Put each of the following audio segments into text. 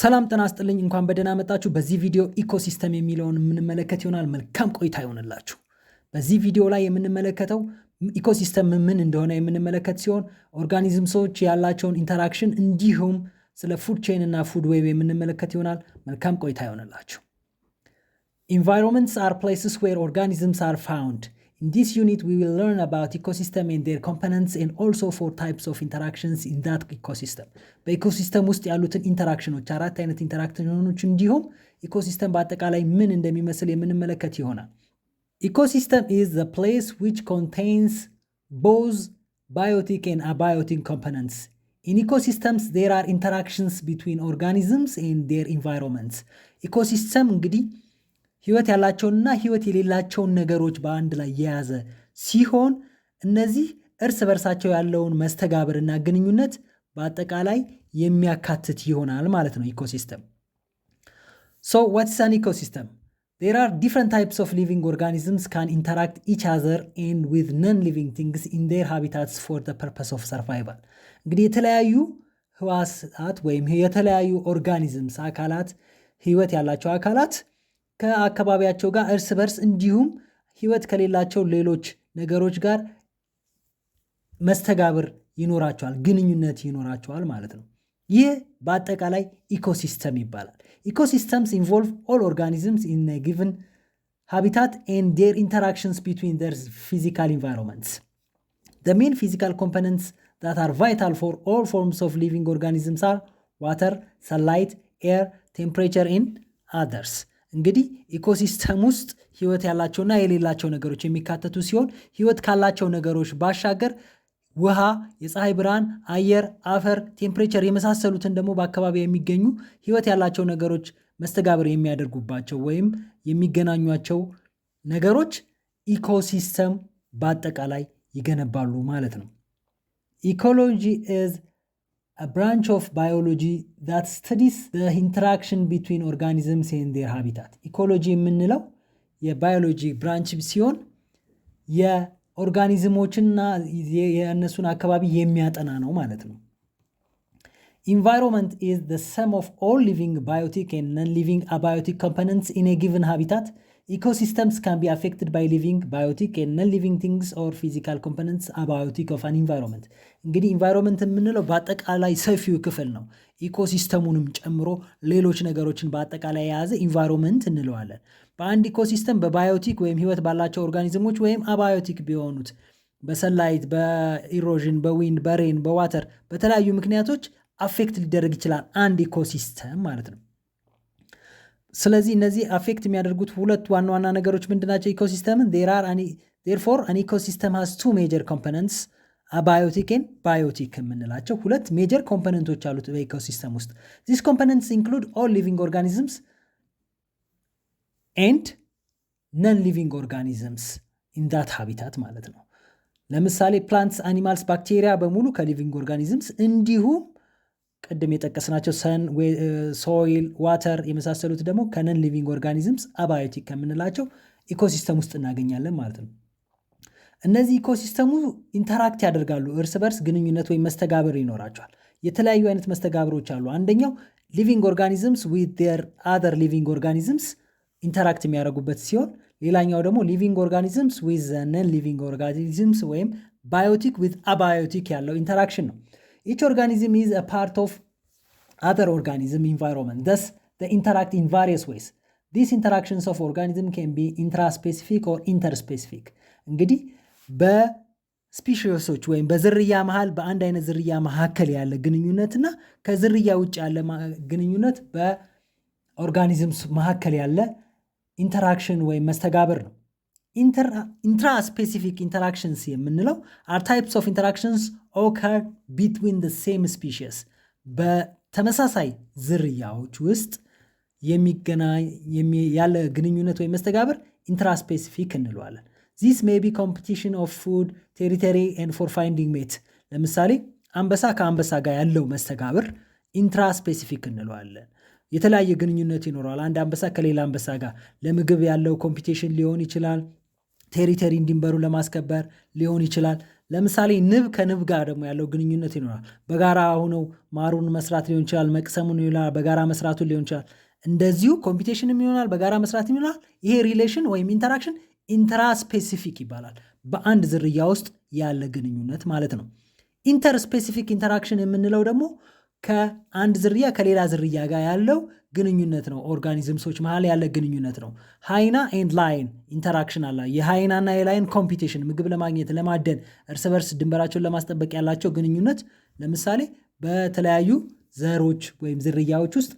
ሰላም ጤና ይስጥልኝ። እንኳን በደህና መጣችሁ። በዚህ ቪዲዮ ecosystem የሚለውን የምንመለከት ይሆናል። መልካም ቆይታ ይሆንላችሁ። በዚህ ቪዲዮ ላይ የምንመለከተው ecosystem ምን እንደሆነ የምንመለከት ሲሆን organisms ኦች ያላቸውን interaction እንዲሁም ስለ food chain እና food web የምንመለከት ይሆናል። መልካም ቆይታ ይሆንላችሁ። Environments are places where organisms are found. In this unit, we will learn about ecosystem and their components and also four types of interactions in that ecosystem. በ ecosystem ውስጥ ያሉትን interaction ኖች፣ አራት አይነት interaction ኖች እንዲሁም ecosystem በአጠቃላይ ምን እንደሚመስል የምንመለከት ይሆናል። Ecosystem is the place which contains both biotic and abiotic components. In ecosystems, there are interactions between organisms and their environments. Ecosystem እንግዲህ ህይወት ያላቸውንና ህይወት የሌላቸውን ነገሮች በአንድ ላይ የያዘ ሲሆን እነዚህ እርስ በርሳቸው ያለውን መስተጋብርና ግንኙነት በአጠቃላይ የሚያካትት ይሆናል ማለት ነው ecosystem። So what's an ecosystem? There are different types of living organisms can interact each other and with non living things in their habitats for the purpose of survival። እንግዲህ የተለያዩ ህዋሳት ወይም የተለያዩ organisms አካላት፣ ህይወት ያላቸው አካላት ከአካባቢያቸው ጋር እርስ በርስ እንዲሁም ህይወት ከሌላቸው ሌሎች ነገሮች ጋር መስተጋብር ይኖራቸዋል፣ ግንኙነት ይኖራቸዋል ማለት ነው። ይህ በአጠቃላይ ecosystem ይባላል። Ecosystems involve all organisms in given habitat and their interactions between their physical environments. The main physical components that are vital for all forms of living organisms are water, sunlight, air, temperature and others። እንግዲህ ecosystem ውስጥ ህይወት ያላቸውና የሌላቸው ነገሮች የሚካተቱ ሲሆን ህይወት ካላቸው ነገሮች ባሻገር ውሃ፣ የፀሐይ ብርሃን፣ አየር፣ አፈር፣ temperature የመሳሰሉትን ደግሞ በአካባቢ የሚገኙ ህይወት ያላቸው ነገሮች መስተጋብር የሚያደርጉባቸው ወይም የሚገናኟቸው ነገሮች ecosystem በአጠቃላይ ይገነባሉ ማለት ነው። Ecology is a branch of biology that studies the interaction between organisms and their habitat። Ecology የምንለው የ biology branch ሲሆን የ organism ኦችንና የእነሱን አካባቢ የሚያጠና ነው ማለት ነው። Environment is the sum of all living biotic and non living abiotic components in a given habitat. Ecosystems can be affected by living biotic and non living things or physical components abiotic of an environment። እንግዲህ environment የምንለው በአጠቃላይ ሰፊው ክፍል ነው። Ecosystem ኡንም ጨምሮ ሌሎች ነገሮችን በአጠቃላይ የያዘ environment እንለዋለን። በአንድ ecosystem በ biotic ወይም ህይወት ባላቸው organism ኦች ወይም abiotic ቢሆኑት በሰንላይት፣ በኢሮዥን፣ በዊንድ፣ በሬን፣ በዋተር በተለያዩ ምክንያቶች affect ሊደረግ ይችላል አንድ ecosystem ማለት ነው። ስለዚህ እነዚህ affect የሚያደርጉት ሁለት ዋና ዋና ነገሮች ምንድናቸው? Ecosystem ን therefore an ecosystem has two major components, abiotic and biotic የምንላቸው ሁለት major component ኦች አሉት በ ecosystem ውስጥ። These components include all living organisms and non living organisms in that habitat ማለት ነው። ለምሳሌ plants፣ animals፣ bacteria በሙሉ ከ living organisms እንዲሁም ቅድም የጠቀስናቸው sun፣ soil፣ water የመሳሰሉት ደግሞ ከ non living organisms abiotic ከምንላቸው ecosystem ውስጥ እናገኛለን ማለት ነው። እነዚህ ecosystem ኡ interact ያደርጋሉ፣ እርስ በርስ ግንኙነት ወይም መስተጋብር ይኖራቸዋል። የተለያዩ አይነት መስተጋብሮች አሉ። አንደኛው living organisms with their other living organisms interact የሚያደርጉበት ሲሆን ሌላኛው ደግሞ living organisms with non living organisms ወይም biotic with abiotic ያለው interaction ነው። Each organism is a part of other organism environment, thus interact in various ways. These interactions of organism can be intraspecific or interspecific። እንግዲህ በ species ኦች ወይም በዝርያ መሃል፣ በአንድ አይነት ዝርያ መካከል ያለ ግንኙነት እና ከዝርያ ውጭ ያለ ግንኙነት በ organisms መካከል ያለ interaction ወይም መስተጋብር ነው። Intraspecific interactions የምንለው are types of interactions occur between same species፣ በተመሳሳይ ዝርያዎች ውስጥ ያለ ግንኙነት ወይም መስተጋብር intraspecific እንለዋለን። This may be competition of food, territory and for finding mate። ለምሳሌ አንበሳ ከአንበሳ ጋር ያለው መስተጋብር intraspecific እንለዋለን። የተለያየ ግንኙነት ይኖረዋል። አንድ አንበሳ ከሌላ አንበሳ ጋር ለምግብ ያለው competition ሊሆን ይችላል። Territory ድንበሩን ለማስከበር ሊሆን ይችላል። ለምሳሌ ንብ ከንብ ጋር ደግሞ ያለው ግንኙነት ይኖራል። በጋራ ሆነው ማሩን መስራት ሊሆን ይችላል፣ መቅሰሙን ይሆናል፣ በጋራ መስራቱን ሊሆን ይችላል። እንደዚሁ competition ም ይሆናል፣ በጋራ መስራትም ይሆናል። ይሄ relation ወይም interaction intraspecific ይባላል። በአንድ ዝርያ ውስጥ ያለ ግንኙነት ማለት ነው። Interspecific interaction የምንለው ደግሞ ከአንድ ዝርያ ከሌላ ዝርያ ጋር ያለው ግንኙነት ነው። Organisms ኦች መሀል ያለ ግንኙነት ነው። Hyena and lion interaction አለ። የ hyena ና የ lion competition ምግብ ለማግኘት፣ ለማደን፣ እርስ በርስ ድንበራቸውን ለማስጠበቅ ያላቸው ግንኙነት ለምሳሌ በተለያዩ ዘሮች ወይም ዝርያዎች ውስጥ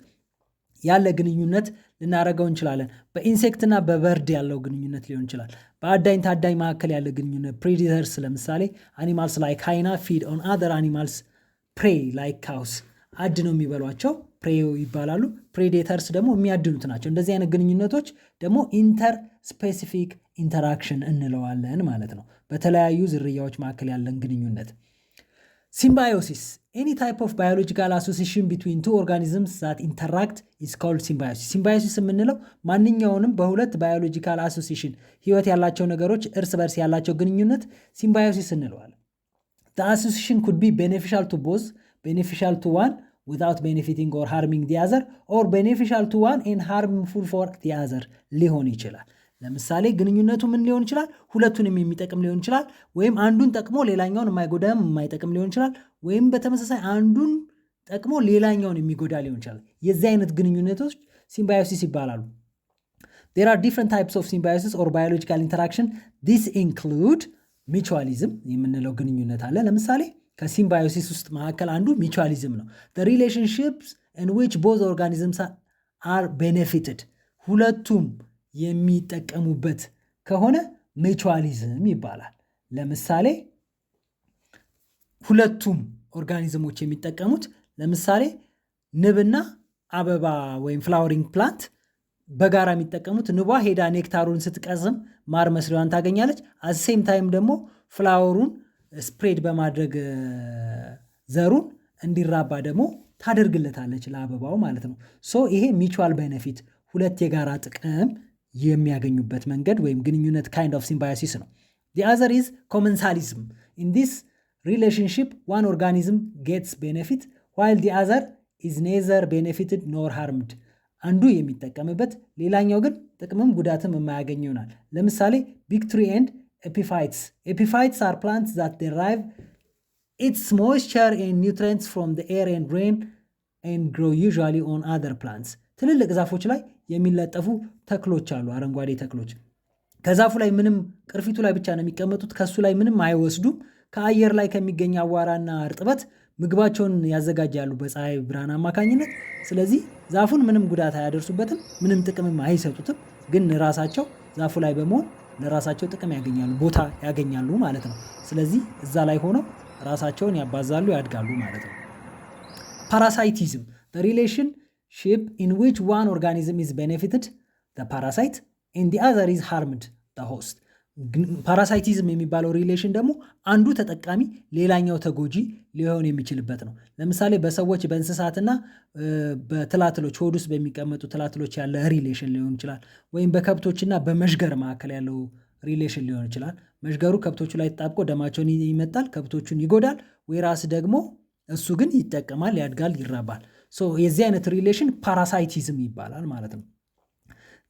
ያለ ግንኙነት ልናደርገው እንችላለን። በ insect ና በ bird ያለው ግንኙነት ሊሆን ይችላል። በአዳኝ ታዳኝ መካከል ያለ ግንኙነት predators፣ ለምሳሌ animals like hyena feed on other animals' prey like cows፣ አድነው የሚበሏቸው prey ይባላሉ። Predators ደግሞ የሚያድኑት ናቸው። እንደዚህ አይነት ግንኙነቶች ደግሞ interspecific interaction እንለዋለን ማለት ነው። በተለያዩ ዝርያዎች መካከል ያለን ግንኙነት። Symbiosis: any type of biological association between two organisms that interact is called symbiosis። Symbiosis የምንለው ማንኛውንም በሁለት biological association፣ ህይወት ያላቸው ነገሮች እርስ በርስ ያላቸው ግንኙነት symbiosis እንለዋለን። Association could be beneficial to both, beneficial to one without benefiting or harming the other, or beneficial to one and harmful for the other ሊሆን ይችላል። ለምሳሌ ግንኙነቱ ምን ሊሆን ይችላል? ሁለቱንም የሚጠቅም ሊሆን ይችላል። ወይም አንዱን ጠቅሞ ሌላኛውን የማይጎዳም የማይጠቅም ሊሆን ይችላል። ወይም በተመሳሳይ አንዱን ጠቅሞ ሌላኛውን የሚጎዳ ሊሆን ይችላል። የዚህ አይነት ግንኙነቶች symbiosis ይባላሉ። There are different types of symbiosis or biological interaction. This include mutualism የምንለው ግንኙነት አለ። ለምሳሌ ከ symbiosis ውስጥ መካከል አንዱ mutualism ነው። Relationships in which both organisms are benefited፣ ሁለቱም የሚጠቀሙበት ከሆነ mutualism ይባላል። ለምሳሌ ሁለቱም organism ኦች የሚጠቀሙት፣ ለምሳሌ ንብና አበባ ወይም flowering plant በጋራ የሚጠቀሙት፣ ንቧ ሄዳ nectar ኡን ስትቀስም ማር መስሪዋን ታገኛለች። At same time ደግሞ flower ኡን spread በማድረግ ዘሩን እንዲራባ ደግሞ ታደርግለታለች ለአበባው ማለት ነው። So ይሄ mutual benefit፣ ሁለት የጋራ ጥቅም የሚያገኙበት መንገድ ወይም ግንኙነት kind of symbiosis ነው። The other is commensalism. In this relationship, one organism gets benefit while the other is neither benefited nor harmed። አንዱ የሚጠቀምበት ሌላኛው ግን ጥቅምም ጉዳትም የማያገኝ ይሆናል። ለምሳሌ big tree and epiphytes. Epiphytes are plants that derive its moisture and nutrients from air and rain and grow usually on other plants። ትልልቅ ዛፎች ላይ የሚለጠፉ ተክሎች አሉ፣ አረንጓዴ ተክሎች። ከዛፉ ላይ ምንም፣ ቅርፊቱ ላይ ብቻ ነው የሚቀመጡት። ከሱ ላይ ምንም አይወስዱም። ከአየር ላይ ከሚገኝ አቧራና እርጥበት ምግባቸውን ያዘጋጃሉ በፀሐይ ብርሃን አማካኝነት። ስለዚህ ዛፉን ምንም ጉዳት አያደርሱበትም፣ ምንም ጥቅምም አይሰጡትም። ግን ራሳቸው ዛፉ ላይ በመሆን ለራሳቸው ጥቅም ያገኛሉ፣ ቦታ ያገኛሉ ማለት ነው። ስለዚህ እዛ ላይ ሆነው ራሳቸውን ያባዛሉ፣ ያድጋሉ ማለት ነው። Parasitism: relationship in which one organism is benefited, parasite, and the other is harmed, host። Parasitism የሚባለው relation ደግሞ አንዱ ተጠቃሚ ሌላኛው ተጎጂ ሊሆን የሚችልበት ነው። ለምሳሌ በሰዎች፣ በእንስሳትና በትላትሎች ሆድ ውስጥ በሚቀመጡ ትላትሎች ያለ relation ሊሆን ይችላል። ወይም በከብቶችና በመዥገር መካከል ያለው relation ሊሆን ይችላል። መዥገሩ ከብቶቹ ላይ ተጣብቆ ደማቸውን ይመጣል፣ ከብቶቹን ይጎዳል። ወይራስ ደግሞ እሱ ግን ይጠቀማል፣ ያድጋል፣ ይራባል። So የዚህ አይነት relation parasitism ይባላል ማለት ነው።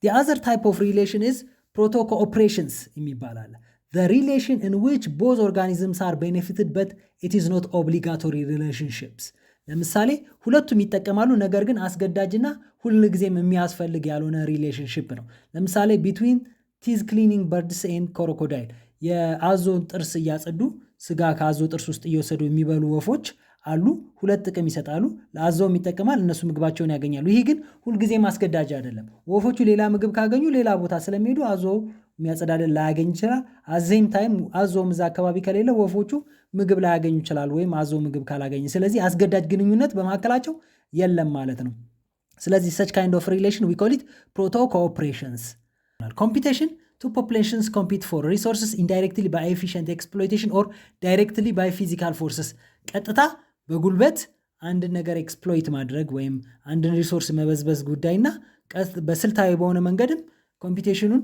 The other type of relation is protocooperations የሚባል አለ። The relation in which both organisms are benefited, but it is not obligatory relationships። ለምሳሌ ሁለቱም ይጠቀማሉ፣ ነገር ግን አስገዳጅና ሁልጊዜም የሚያስፈልግ ያልሆነ relationship ነው። ለምሳሌ between teeth cleaning birds and crocodile፣ የአዞን ጥርስ እያጸዱ፣ ስጋ ከአዞ ጥርስ ውስጥ እየወሰዱ የሚበሉ ወፎች አሉ። ሁለት ጥቅም ይሰጣሉ። ለአዞውም ይጠቅማል፣ እነሱ ምግባቸውን ያገኛሉ። ይሄ ግን ሁልጊዜም አስገዳጅ አይደለም። ወፎቹ ሌላ ምግብ ካገኙ ሌላ ቦታ ስለሚሄዱ አዞ የሚያጸዳልን ላያገኝ ይችላል። At same time አዞም እዛ አካባቢ ከሌለ ወፎቹ ምግብ ላያገኙ ይችላሉ፣ ወይም አዞ ምግብ ካላገኘ። ስለዚህ አስገዳጅ ግንኙነት በመካከላቸው የለም ማለት ነው። ስለዚህ such kind of relation, we call it protocooperations። Competition: two populations compete for resources indirectly by efficient exploitation or directly by physical forces። ቀጥታ በጉልበት አንድን ነገር exploit ማድረግ ወይም አንድን resource መበዝበዝ ጉዳይና በስልታዊ በሆነ መንገድም competition ኑን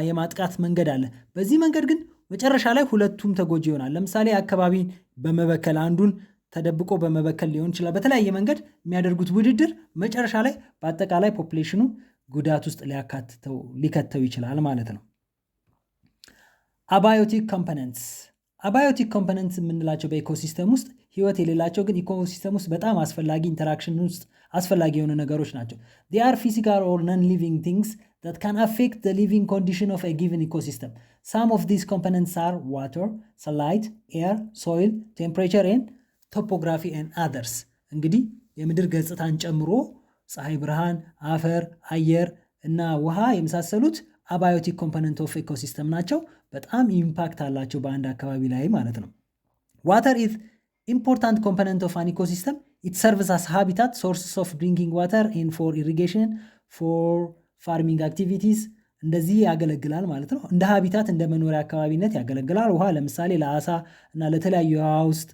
የማጥቃት መንገድ አለ። በዚህ መንገድ ግን መጨረሻ ላይ ሁለቱም ተጎጂ ይሆናል። ለምሳሌ አካባቢን በመበከል፣ አንዱን ተደብቆ በመበከል ሊሆን ይችላል። በተለያየ መንገድ የሚያደርጉት ውድድር መጨረሻ ላይ በአጠቃላይ population ኑ ጉዳት ውስጥ ሊያካትተው ሊከተው ይችላል ማለት ነው። Abiotic components። Abiotic components የምንላቸው በ ecosystem ውስጥ ህይወት የሌላቸው ግን ecosystem ውስጥ በጣም አስፈላጊ፣ interaction ውስጥ አስፈላጊ የሆኑ ነገሮች ናቸው። They are physical or non living things that can affect the living condition of a given ecosystem. Some of these components are water, sunlight, air, soil, temperature and topography and others። እንግዲህ የምድር ገጽታን ጨምሮ ፀሐይ ብርሃን፣ አፈር፣ አየር እና ውሃ የመሳሰሉት abiotic component of ecosystem ናቸው። በጣም impact አላቸው በአንድ አካባቢ ላይ ማለት ነው። Water is important component of an ecosystem. It serves as habitat, sources of drinking water and for irrigation, for farming activities እንደዚህ ያገለግላል ማለት ነው። እንደ habitat፣ እንደ መኖሪያ አካባቢነት ያገለግላል። ውሃ ለምሳሌ ለአሳ እና ለተለያዩ የውሃ ውስጥ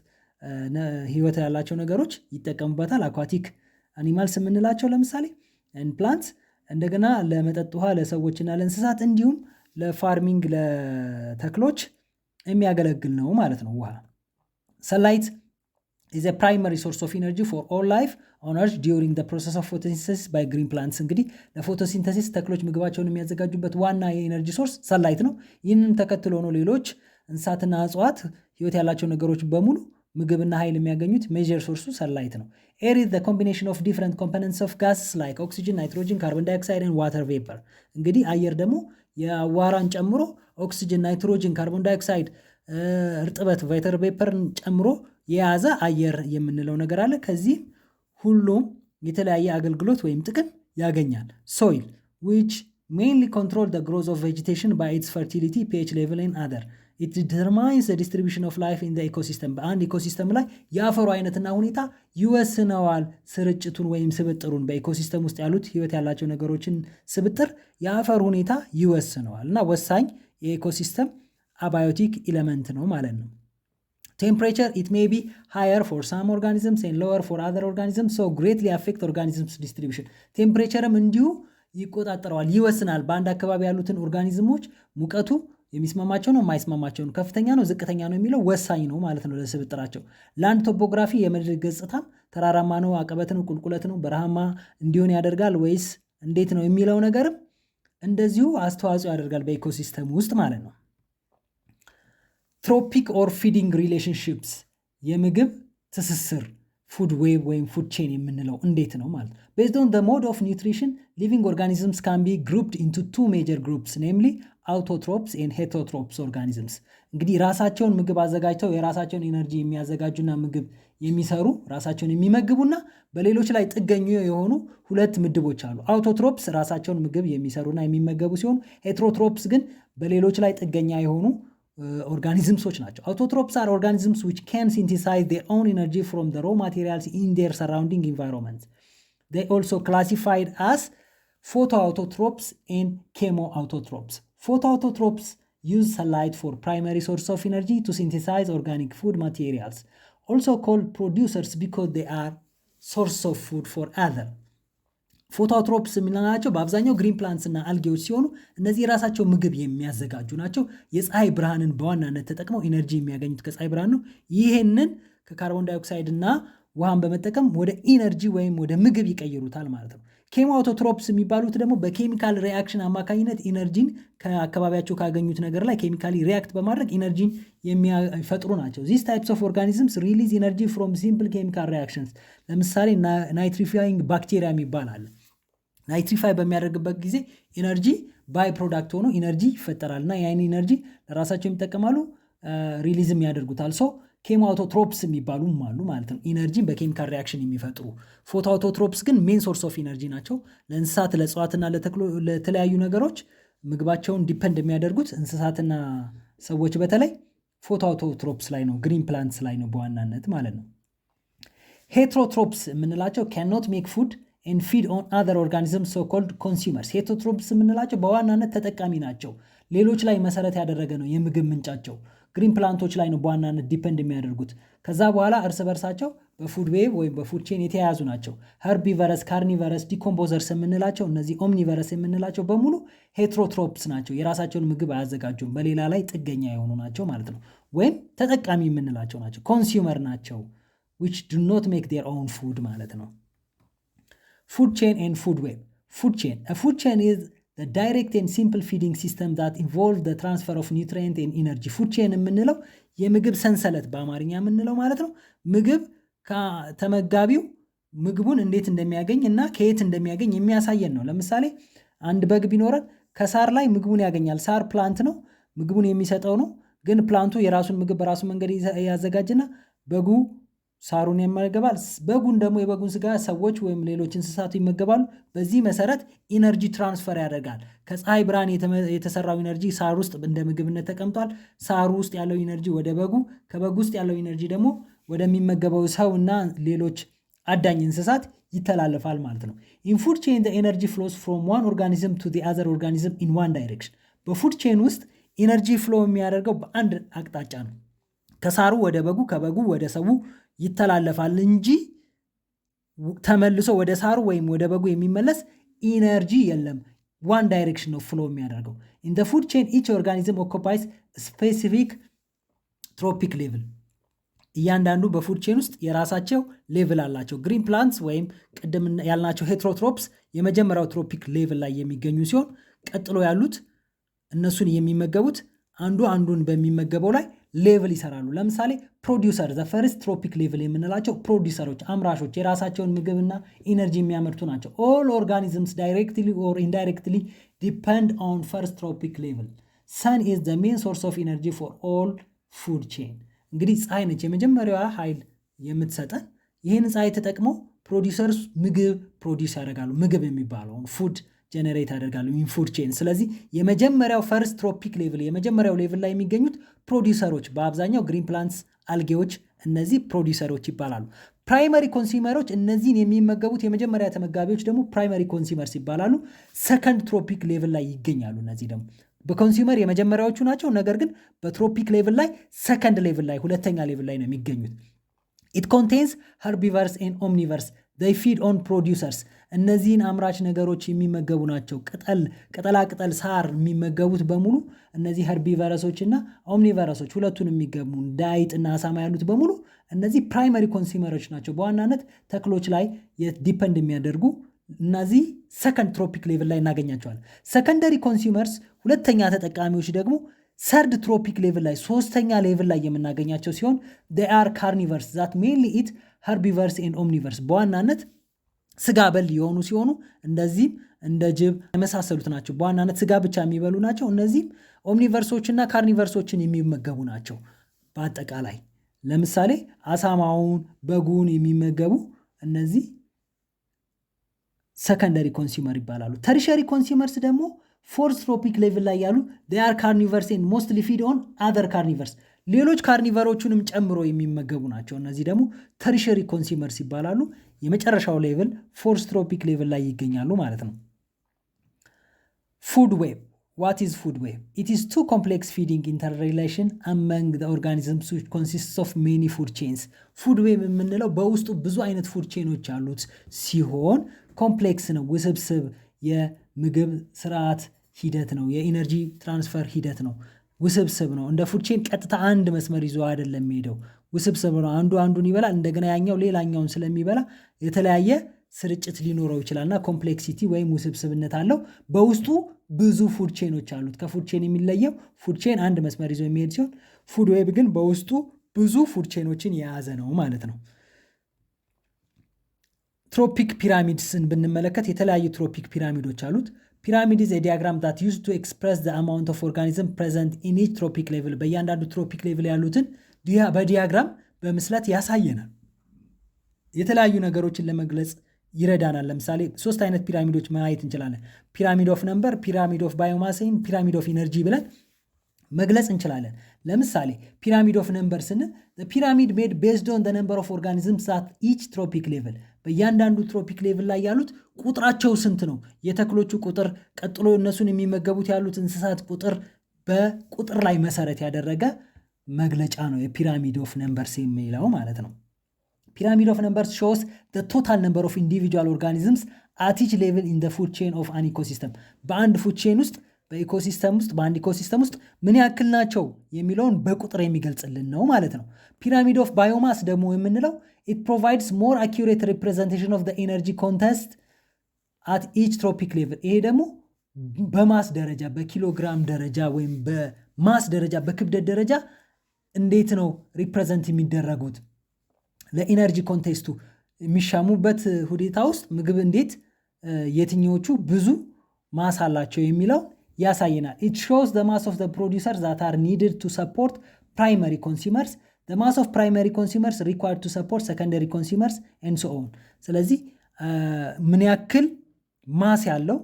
ህይወት ያላቸው ነገሮች ይጠቀሙበታል። Aquatic animals የምንላቸው ለምሳሌ plants፣ እንደገና ለመጠጥ ውሃ ለሰዎችና ለእንስሳት እንዲሁም ለ farming ለተክሎች የሚያገለግል ነው ማለት ነው ውሃ። Sunlight is primary source of energy for all life on earth during the process of photosynthesis by green plants። እንግዲህ ለ photosynthesis ተክሎች ምግባቸውን የሚያዘጋጁበት ዋና የ energy source sunlight ነው። ይህንን ተከትሎ ነው ሌሎች እንስሳትና እጽዋት፣ ህይወት ያላቸው ነገሮች በሙሉ ምግብና ኃይል የሚያገኙት። Major source ኡ sunlight ነው። Air is the combination of different components of gases like oxygen፣ nitrogen፣ carbon dioxide and water vapor። እንግዲህ አየር ደግሞ የአዋራን ጨምሮ ኦክሲጅን፣ ናይትሮጅን፣ carbon dioxide፣ እርጥበት፣ water vapor ን ጨምሮ የያዘ አየር የምንለው ነገር አለ። ከዚህም ሁሉም የተለያየ አገልግሎት ወይም ጥቅም ያገኛል። Soil, which mainly control the growth of vegetation by its fertility, pH level and other. It determines the distribution of life in the ecosystem። በአንድ ecosystem ላይ የአፈሩ አይነትና ሁኔታ ይወስነዋል ስርጭቱን ወይም ስብጥሩን። በ ecosystem ውስጥ ያሉት ህይወት ያላቸው ነገሮችን ስብጥር የአፈር ሁኔታ ይወስነዋል እና ወሳኝ የ ecosystem abiotic element ነው ማለት ነው። Temperature, it may be higher for some organisms and lower for other organisms, so greatly affect organisms distribution። Temperature ም እንዲሁ ይቆጣጠረዋል፣ ይወስናል። በአንድ አካባቢ ያሉትን organism ኦች ሙቀቱ የሚስማማቸው ነው የማይስማማቸው ነው፣ ከፍተኛ ነው ዝቅተኛ ነው የሚለው ወሳኝ ነው ማለት ነው ለስብጥራቸው። Land topography፣ የምድር ገጽታም ተራራማ ነው፣ አቀበት ነው፣ ቁልቁለት ነው፣ በረሃማ እንዲሆን ያደርጋል ወይስ እንዴት ነው የሚለው ነገርም እንደዚሁ አስተዋጽኦ ያደርጋል በ ecosystem ውስጥ ማለት ነው። Trophic or feeding relationships፣ የምግብ ትስስር፣ food web ወይም food chain የምንለው እንዴት ነው ማለት ነው። Based on mode of nutrition, living organisms can be grouped into two major groups, namely autotrophs and heterotrophs organisms። እንግዲህ ራሳቸውን ምግብ አዘጋጅተው የራሳቸውን energy የሚያዘጋጁና ምግብ የሚሰሩ፣ ራሳቸውን የሚመግቡና በሌሎች ላይ ጥገኛ የሆኑ ሁለት ምድቦች አሉ። Autotrophs ራሳቸውን ምግብ የሚሰሩና የሚመገቡ ሲሆኑ heterotrophs ግን በሌሎች ላይ ጥገኛ የሆኑ organisms ኦች ናቸው። Autotrophs are organisms which can synthesize their own energy from the raw materials in their surrounding environment. They also classified as photoautotrophs and chemoautotrophs. Photoautotrophs use sunlight for primary source of energy to synthesize organic food materials, also called producers because they are source of food for other። Photoautotrophs የምንላቸው በአብዛኛው green plants እና አልጌዎች ሲሆኑ እነዚህ የራሳቸው ምግብ የሚያዘጋጁ ናቸው። የፀሐይ ብርሃንን በዋናነት ተጠቅመው energy የሚያገኙት ከፀሐይ ብርሃን ነው። ይሄንን ከ carbon dioxide እና ውሃን በመጠቀም ወደ energy ወይም ወደ ምግብ ይቀይሩታል ማለት ነው። Chemoautotrophs የሚባሉት ደግሞ በ chemical reaction አማካኝነት energy ን ከአካባቢያቸው ካገኙት ነገር ላይ chemically react በማድረግ energy ን የሚፈጥሩ ናቸው። These types of organisms release energy from simple chemical reactions። ለምሳሌ nitrifying bacteria የሚባል አለ። Nitrify በሚያደርግበት ጊዜ energy by product ሆኖ energy ይፈጠራል እና ያን energy ለራሳቸው ይጠቀማሉ፣ release ም ያደርጉታል። So chemoautotrophs የሚባሉም አሉ ማለት ነው። Energy ን በ chemical reaction የሚፈጥሩ። Photoautotrophs ግን main source of energy ናቸው። ለእንስሳት፣ ለእጽዋትና ለተለያዩ ነገሮች ምግባቸውን depend የሚያደርጉት እንስሳትና ሰዎች በተለይ photoautotrophs ላይ ነው፣ green plants ላይ ነው በዋናነት ማለት ነው። ሄትሮትሮፕስ የምንላቸው ካኖት ሜክ ፉድ ኤንድ ፊድ ኦን አዘር ኦርጋኒዝም፣ ሶ ኮልድ ኮንሱመርስ። ሄትሮትሮፕስ የምንላቸው በዋናነት ተጠቃሚ ናቸው። ሌሎች ላይ መሰረት ያደረገ ነው የምግብ ምንጫቸው። Green plant ኦች ላይ ነው በዋናነት depend የሚያደርጉት። ከዛ በኋላ እርስ በርሳቸው በ food web ወይም በ food chain የተያያዙ ናቸው። Herbivorous፣ carnivorous፣ decomposers የምንላቸው እነዚህ omnivorous የምንላቸው በሙሉ heterotrophs ናቸው። የራሳቸውን ምግብ አያዘጋጁም፣ በሌላ ላይ ጥገኛ የሆኑ ናቸው ማለት ነው። ወይም ተጠቃሚ የምንላቸው ናቸው፣ consumer ናቸው። Which do not make their own food ማለት ነው። Food chain and food web። Food chain: food chain is direct and simple feeding system that involve transfer of nutrient and energy። Food chain የምንለው የምግብ ሰንሰለት በአማርኛ የምንለው ማለት ነው። ምግብ ተመጋቢው ምግቡን እንዴት እንደሚያገኝ እና ከየት እንደሚያገኝ የሚያሳየን ነው። ለምሳሌ አንድ በግ ቢኖረን ከሳር ላይ ምግቡን ያገኛል። ሳር plant ነው፣ ምግቡን የሚሰጠው ነው። ግን plant ኡ የራሱን ምግብ በራሱ መንገድ ያዘጋጅና በጉ ሳሩን ይመገባል። በጉን ደግሞ የበጉን ስጋ ሰዎች ወይም ሌሎች እንስሳቱ ይመገባሉ። በዚህ መሰረት energy transfer ያደርጋል። ከፀሐይ ብርሃን የተሰራው energy ሳር ውስጥ እንደ ምግብነት ተቀምጧል። ሳሩ ውስጥ ያለው energy ወደ በጉ፣ ከበጉ ውስጥ ያለው energy ደግሞ ወደሚመገበው ሰው እና ሌሎች አዳኝ እንስሳት ይተላለፋል ማለት ነው። In food chain, energy flows from one organism to other organism in one direction። በ food chain ውስጥ energy flow የሚያደርገው በአንድ አቅጣጫ ነው። ከሳሩ ወደ በጉ፣ ከበጉ ወደ ሰው ይተላለፋል እንጂ ተመልሶ ወደ ሳሩ ወይም ወደ በጉ የሚመለስ energy የለም። One direction ነው flow የሚያደርገው። In food chain, each organism occupies specific trophic level። እያንዳንዱ በ food chain ውስጥ የራሳቸው level አላቸው። Green plants ወይም ቅድም ያልናቸው heterotrophs የመጀመሪያው trophic level ላይ የሚገኙ ሲሆን ቀጥሎ ያሉት እነሱን የሚመገቡት አንዱ አንዱን በሚመገበው ላይ level ይሰራሉ። ለምሳሌ producer፣ the first trophic level የምንላቸው ፕሮዲውሰሮች፣ አምራቾች፣ የራሳቸውን ምግብና energy የሚያመርቱ ናቸው። All organisms directly or indirectly depend on first trophic level። Sun is the main source of energy for all food chain። እንግዲህ ፀሐይ ነች የመጀመሪያዋ ኃይል የምትሰጠን። ይህን ፀሐይ ተጠቅመው producers ምግብ produce ያደርጋሉ። ምግብ የሚባለውን food generate ያደርጋሉ in food chain። ስለዚህ የመጀመሪያው first trophic level፣ የመጀመሪያው level ላይ የሚገኙት ፕሮዲውሰሮች በአብዛኛው green plants፣ algae ዎች፣ እነዚህ ፕሮዲውሰሮች ይባላሉ። Primary consumer ኦች፣ እነዚህን የሚመገቡት የመጀመሪያ ተመጋቢዎች ደግሞ primary consumers ይባላሉ። Second trophic level ላይ ይገኛሉ። እነዚህ ደግሞ በ consumer የመጀመሪያዎቹ ናቸው። ነገር ግን በ trophic level ላይ second level ላይ፣ ሁለተኛ level ላይ ነው የሚገኙት። It contains herbivores and omnivores። They feed on producers። እነዚህን አምራች ነገሮች የሚመገቡ ናቸው። ቅጠል፣ ቅጠላ ቅጠል፣ ሳር የሚመገቡት በሙሉ እነዚህ herbivorous ኦች እና omnivorous ኦች፣ ሁለቱን የሚመገቡ እንደ አይጥና አሳማ ያሉት በሙሉ እነዚህ primary consumer ኦች ናቸው። በዋናነት ተክሎች ላይ depend የሚያደርጉ እነዚህ second trophic level ላይ እናገኛቸዋለን። Secondary consumers፣ ሁለተኛ ተጠቃሚዎች ደግሞ third trophic level ላይ፣ ሶስተኛ level ላይ የምናገኛቸው ሲሆን are carnivores that mainly eat herbivores and omnivores። በዋናነት ስጋ በል የሆኑ ሲሆኑ እንደዚህም እንደ ጅብ የመሳሰሉት ናቸው። በዋናነት ስጋ ብቻ የሚበሉ ናቸው። እነዚህም omnivores ኦችና carnivores ኦችን የሚመገቡ ናቸው። በአጠቃላይ ለምሳሌ አሳማውን፣ በጉን የሚመገቡ እነዚህ secondary consumer ይባላሉ። Tertiary consumers ደግሞ fourth trophic level ላይ ያሉ are carnivores and mostly feed on other carnivores። ሌሎች carnivore ኦቹንም ጨምሮ የሚመገቡ ናቸው። እነዚህ ደግሞ tertiary consumers ይባላሉ። የመጨረሻው level fourth trophic level ላይ ይገኛሉ ማለት ነው። Food web። What is food web? It is too complex feeding interrelation among the organisms which consists of many food chains። Food web የምንለው በውስጡ ብዙ አይነት food chain ኦች ያሉት ሲሆን complex ነው፣ ውስብስብ የምግብ ስርዓት ሂደት ነው፣ የ energy transfer ሂደት ነው። ውስብስብ ነው። እንደ food chain ቀጥታ አንድ መስመር ይዞ አይደለም የሚሄደው፣ ውስብስብ ነው። አንዱ አንዱን ይበላል፣ እንደገና ያኛው ሌላኛውን ስለሚበላ የተለያየ ስርጭት ሊኖረው ይችላል እና complexity ወይም ውስብስብነት አለው። በውስጡ ብዙ food chain ኦች አሉት። ከ food chain የሚለየው food chain አንድ መስመር ይዞ የሚሄድ ሲሆን food web ግን በውስጡ ብዙ food chain ኦችን የያዘ ነው ማለት ነው። Trophic pyramids ን ብንመለከት የተለያዩ trophic pyramid ኦች አሉት። Pyramid is diagram that used to express the amount of organism present in each trophic level። በእያንዳንዱ trophic level ያሉትን በ diagram በምስለት ያሳየናል። የተለያዩ ነገሮችን ለመግለጽ ይረዳናል። ለምሳሌ ሶስት አይነት pyramid ኦች ማየት እንችላለን። Pyramid of number፣ pyramid of biomass፣ pyramid of energy ብለን መግለጽ እንችላለን። ለምሳሌ pyramid of number ስንል pyramid made based on number of organisms at each trophic level። በእያንዳንዱ trophic level ላይ ያሉት ቁጥራቸው ስንት ነው? የተክሎቹ ቁጥር፣ ቀጥሎ እነሱን የሚመገቡት ያሉት እንስሳት ቁጥር በቁጥር ላይ መሰረት ያደረገ መግለጫ ነው የ pyramid of numbers የሚለው ማለት ነው። Pyramid of numbers shows total number of individual organisms at each level in food chain of an ecosystem። በአንድ food chain ውስጥ፣ በ ecosystem ውስጥ፣ በአንድ ecosystem ውስጥ ምን ያክል ናቸው የሚለውን በቁጥር የሚገልጽልን ነው ማለት ነው። Pyramid of biomass ደግሞ የምንለው it provides more accurate representation of energy contest at each trophic level። ይሄ ደግሞ በ mass ደረጃ፣ በኪሎግራም ደረጃ ወይም በ mass ደረጃ፣ በክብደት ደረጃ እንዴት ነው represent የሚደረጉት፣ ለ energy contest ኡ የሚሻሙበት ሁኔታ ውስጥ ምግብ እንዴት የትኞቹ ብዙ mass አላቸው የሚለው ያሳየናል። It shows the mass of producer that are needed to support primary consumers, the mass of primary consumers required to support secondary consumers, and so on። ስለዚህ ምን ያክል mass ያለው፣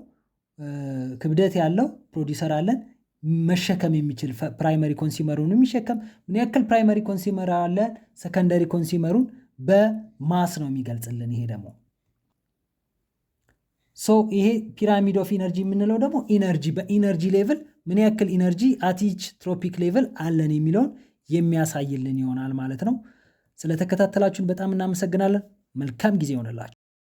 ክብደት ያለው ፕሮዲውሰር አለን መሸከም የሚችል፣ primary consumer ኡን የሚሸከም፣ ምን ያክል primary consumer አለ፣ secondary consumer ኡን በ mass ነው የሚገልጽልን። ይሄ ደግሞ so ይሄ pyramid of energy የምንለው ደግሞ energy በ energy level ምን ያክል energy at each trophic level አለን የሚለውን የሚያሳይልን ይሆናል ማለት ነው። ስለተከታተላችሁን በጣም እናመሰግናለን። መልካም ጊዜ ይሆንላችሁ።